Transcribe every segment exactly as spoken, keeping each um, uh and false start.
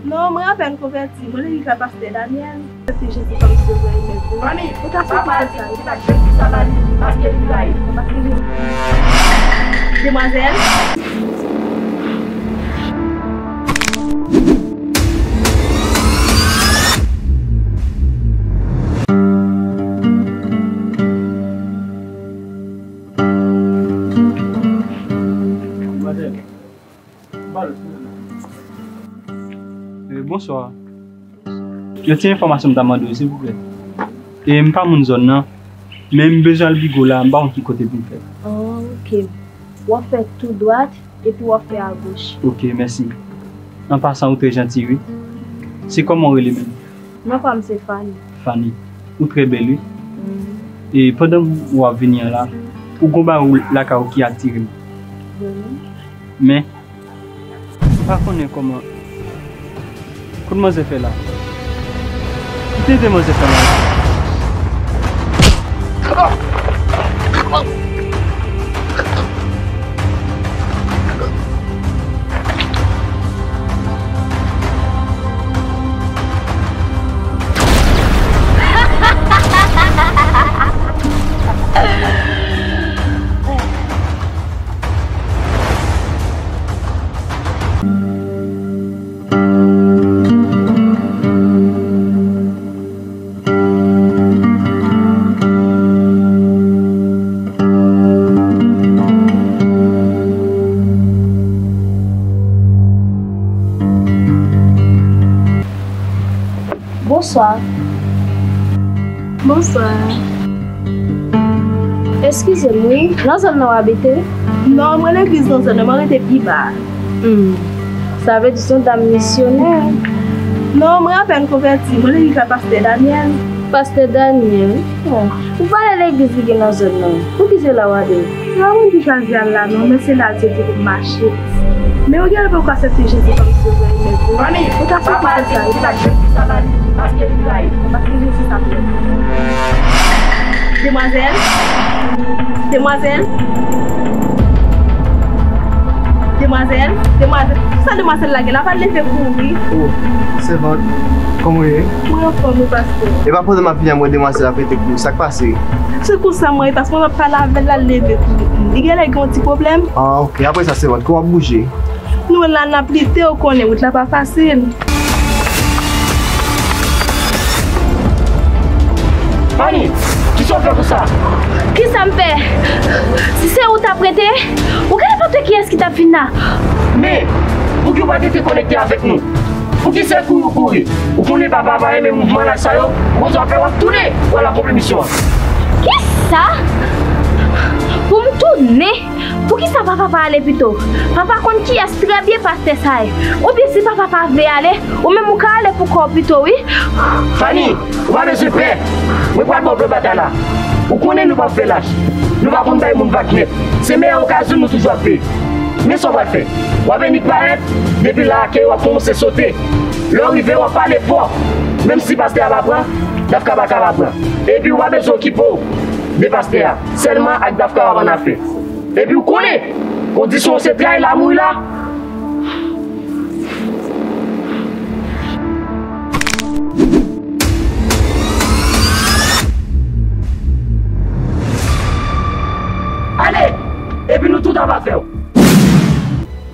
Non, mwen apèn konvèti. Mwen legliz la pastè Daniel. Aksepte Jezi kòm sovè e mèt ou. Fanny, ou ta papa di ki pa Jezi sa ba li, paske li rayi. Paske li Demwazèl. Demwazèl. Eh, bonswa. Yon ti enfòmasyon m ta mande w, silvouplè. E m pa moun zòn nan, men m bezwen al Bigo la, m pa konn ki kote pou m fè. Oh, ok. W ap fè tou dwat, epi w ap fè agoch. Ok, mèsi. An pasan, ou trè janti, wi. Se kòman w rele menm? Non pa m se Fanny. Fanny, ou trè bèl, wi. Mm. E pandan w ap vini an la, ou gon bagay lakay ou ki atire m. Vre? Men, m pa konnen kòman, kot manzè fè la. Kite demanzè fè la. Bonswa. Bonswa. Eskize m, wi. Nan zòn nan w abite? Non, mwen legliz nan zòn nan, mwen rete pi ba. Hmm. Sa vle di se yon dam misyonè. Non, mwen apèn konvèti. Mwen legliz la pastè Daniel. Pastè Daniel? Oh. Ou pa ale legliz ki gen nan zòn nan? Poukisa la w ale? Se pa moun ki chwazi al la non, men se la Dye di pou m mache. Men ou genlè poko aksepte Jezi kòm sovè e mèt ou. Fanny, ou ta papa di ki pa Jezi sa ba li, paske li rayi. Paske Jezi sa pou ou. Demwazèl. Demwazèl. Demwazèl. Demwazèl. Sa demwazèl la gen la, pa leve kouri. Oh, sèvant, kòman w ye? Mwen anfòm wi, pastè. E pa pandan m ap vini an m wè demwazèl ap rete kouri. Sa k pase? Se konsa mwen ye, paske mwen p ap pale avè l, l al leve kouri. Li genlè gen yon ti pwoblèm. Ah, ok. Apre sa, sèvant, kòman w ap bouje? Nou la n ap lite, ou konnen, wout la pa fasil. Fanny, kisa w fè konsa? Kisa m fè? Si se ou t ap rete, ou genlè pa t wè kiyès ki t ap vin la. Men, pouki w pa t rete konekte avèk nou? Poukisa w kouri, ou kouri? Ou konnen papa pa renmen mouvman laj sa yo? Bondye ap fè w ap tounen pou w al akonpli misyon an. Kisa? Pou m tounen? Poukisa papa pa ale pito? Papa konn kiyès trè byen pastè sa ye. Oubyen si papa pa vle ale, ou menm ou ka ale pou kò w pito, wi. Fanny, ou pa bezwen pè. Mwen pral ba w plan batay la. Ou konnen nou p ap fè lach. Nou pa konn bay moun vag nèt. Se meyè okazyon nou toujou ap peye. Men sa w pral fè. W ap vin parèt, depi la, kè w ap kòmanse sote. Lè w rive, w ap pale fò. Menm si pastè a pa pran, Dafka pa ka pa pran. Epi w pa bezwen okipe w de pastè a. Sèlman ak Dafka w ap annafè. Epi w konnen, kondisyon w se trayi l a mouri la. Ale! Epi nou tout ap afè w.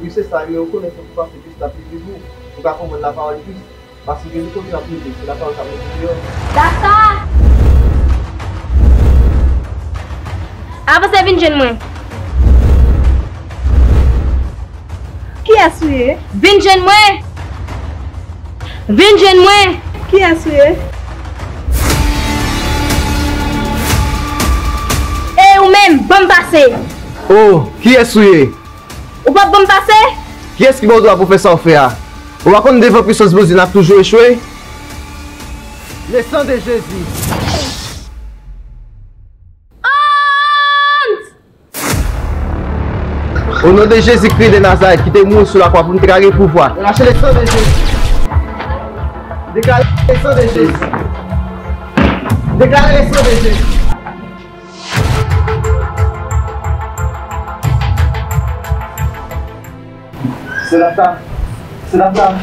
Wi, se sa, li rekonèt ou pou pase plis la pi viv ou. Ou ka konprann lapawòl plis. Paske Jezi kote l ap leve, se lapawòl k ap leve deyò. Dafka! Avanse vin jwenn mwen. Kiyès ou ye? Vin jwenn mwen! Vin jwenn mwen! Kiyès ou ye? Ey, ou menm, ban m pase! Oh, kiyès ou ye? Ou p ap ban m pase? Kiyès ki ba w dwa pou w fè sa w fè a? Ou pa konn devan pisans Bondye n ap toujou echwe? Le sang de Jésus. Ant! O non de Jezi Kris de Nazarèt ki te mouri sou lakwa pou nou te ka gen pouvwa. Rache le sang de Jésus. Deklare le sang de Jésus. Deklare le sang de Jésus. Se la sa. Se la sa.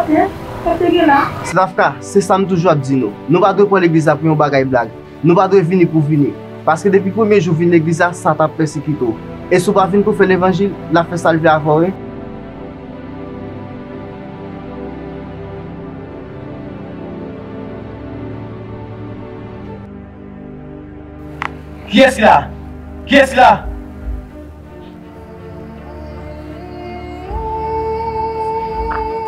Pastè, sa te gen la? Slavka, se sa m toujou ap di nou. Nou pa dwe pran legliz la pou yon bagay blag. Nou pa dwe vini pou vini. Paske depi premye jou w vin legliz la, Satan ap pèsekite w. E si w pa vin pou fè levanjil, l ap fè sa l vle avè w, wi. Kiyès ki la? Kiyès ki la?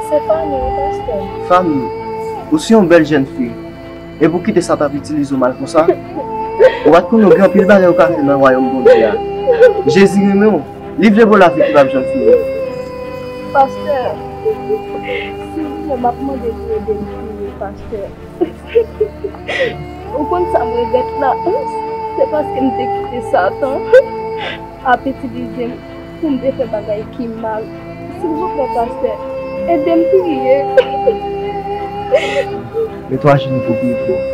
Se Fanny wi, pastè. Fanny, ou se yon bèl jèn fi. Epi w kite Satan ap itilize w mal konsa? Ou pa t konnen w gen anpil bagay ou ka fè nan wayòm Bondye a. Jezi renmen w. Li vle ba w lavi ki p ap janm fini. Pastè, silvouplè, m ap mande pou w ede m priye, pastè. Ou konn sa m regrèt la? Se paske m te kite Satan ap itilize m pou m te fè bagay ki mal. Silvouplè, pastè, ede m priye. Mete w ajenou pou w priye pou mwen.